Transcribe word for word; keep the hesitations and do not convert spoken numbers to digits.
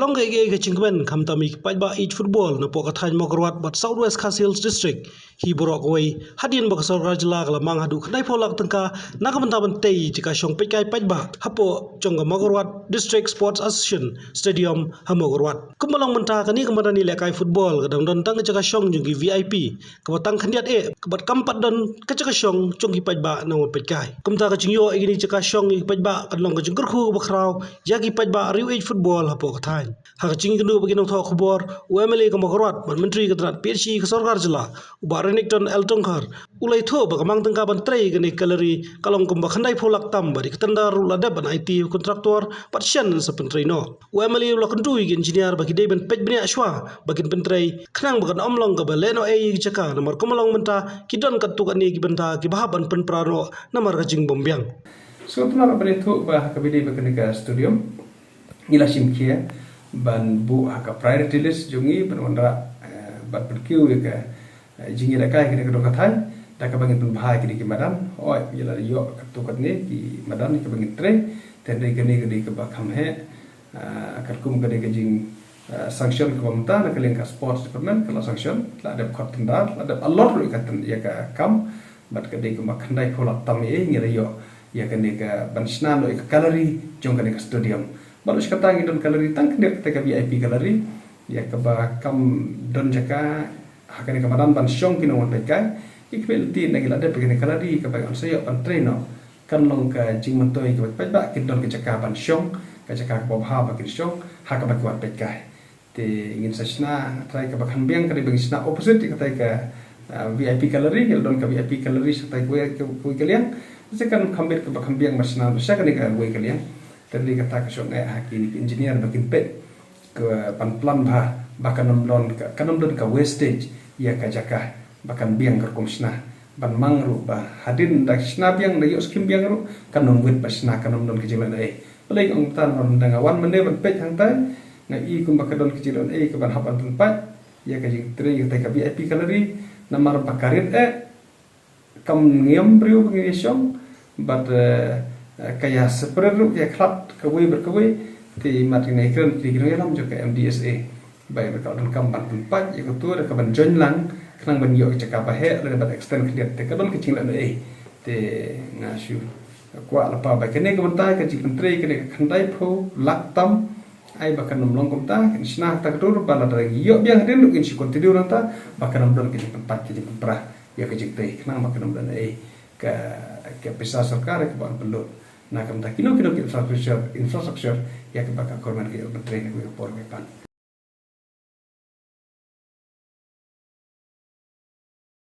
Tang ka ei ei ka jingkmen khamtam ïa ki paidbah ïeit football napoh ka thaiñ Mawkyrwat bad South West Khasi Hills District hi baroh kawei, hadien ba ka sorkar jylla ka la mang haduh khyndai phew lak tyngka na ka bynta ban tei jaka shong peitkai paidbah hapoh jong ka Mawkyrwat District Sports Association Stadium ha Mawkyrwat. Kumba long mynta kane ka madan ïalehkai football ka dang don tang ka jaka shong jong ki V I P kaba tang khyndiat eh, kaba kam pat don ka jaka shong jong ki paidbah nongwan peitkai. Kumta ka jingïoh ïa kine ki jaka shong ïa ki paidbah kan long ka jingkyrkhu kaba khraw ïa ki paidbah riew ïeit football hapoh ka thaiñ. Ha ka jingïakynduh bad ki nongthoh khubor, u M L A ka Mawkyrwat bad Myntri ka tnat P H E ka sorkar jylla, u Bah Renikton L Tongkhar, u la ïathuh ba ka mang tyngka ban trei kane ka gallery ka long kumba khyndai phew lak tam bad ïa ka tender ruh la dep ban aiti ïa u kontraktor bad shen sa pyntrei noh. U M L A u la kyntu ïa ki engineer ba ki dei ban peit bniah shuwa ba kin pyntrei khnang ba kan ym long kaba lehnohei ïa ki jaka namar kumba long mynta ki don katto katne ki bynta kiba hap ban pynpra noh namar ka jingbymbiang. Sngewtynnat ban ïathuh ba ha kaba ïadei bad kane ka stadium ngi la shim khia ban buh ha ka priority list jong ngi ban wanrah, eh, ban pynkiew ïa ka, eh, jingïalehkai kane ka dong ka thaiñ da kaba ngin pynbha ïa kine ki madan. Hooid, ngi la ïoh katto katne ki madan ïa kaba ngin trei. Te hynrei kane ka dei kaba kham heh, ah, katkum ka dei ka jing, ah, sanction kaba mynta na ka liang ka sports department ka la sanction, la dep khot tender, la dep allot ruh ïa ka ten-, ïa ka kam. Bad ka dei kumba khyndai phew lak tam eh ngi la ïoh ïa kane ka ban shna noh ïa ka gallery jong kane ka stadium. Bad u shkata ngi don gallery tang khyndiat kata ka V I P gallery ïa kaba kam don jaka ha kane ka madan ban shong ki nongwan peitkai. Ki khmih lynti na ngi la dep ïa kane ka gallery kaba ngi sa ïoh ban trei noh kan long ka jingmyntoi kaba paidbah kin don ka jaka ban shong, ka jaka kaba bha ba kin shong ha kaba ki wan peitkai. Te ngin sa shna trai kaba khan biang ka dei ba ngin shna opposite ïa katai ka, ah, V I P gallery, ngi la don ka V I P gallery sha tai kawei ka, kawei ka liang. Te kan kham bit kaba kham biang ba shna ba sha kane kawei ka liang. Te dei kata ka shong eh ha ki engineer ba kin peit ka ban plan bha ba kan ym don ka, kan ym don ka wastage ïa ka jaka ba kan biang ka rukom shna. Ban mang ruh ba hadien da shna biang da ïoh skim biang ruh kan ym wit ba shna kan ym don ka jinglehnohei. Balei nga ong kumta namar mynta nga wan mynne ban peit hangtai nga i kumba ka don ka jinglehnohei ka ban hap ban pynpait ïa ka jingtrei ïa katai ka V I P gallery namar ba ka rit eh kam ngiam briew ba ngi shong bad, eh, ka ïa separate ruh ka ïa khlad kawei bad kawei. Te mat ngi kren ki nongïalam jong ka M D S A. Ba ïa ka donkam ban pynpait ïa kato da ka ban join lang khnang ban ïoh ka jaka ba heh lane ban extend khyndiat te ka don ka jinglehnohei. Te nga shu kwah lypa ba kane ka bynta ka jingpyntrei kane ka khyndai phew lak tam ai ba kan ym long kumta, kin shna ta ka dur ba lada ïoh biang hadien ruh kin shu continue nangta ba kan ym don ka jingpynpait ka jingpynpra ïa ka jingtei khnang ba kan ym don ei ka, ka pisa sorkar ka ba pynlut na ka bynta kino kino ki infrastructure, infrastructure ïa kaba ka government ka ïoh pyntrei na ka por ka pan.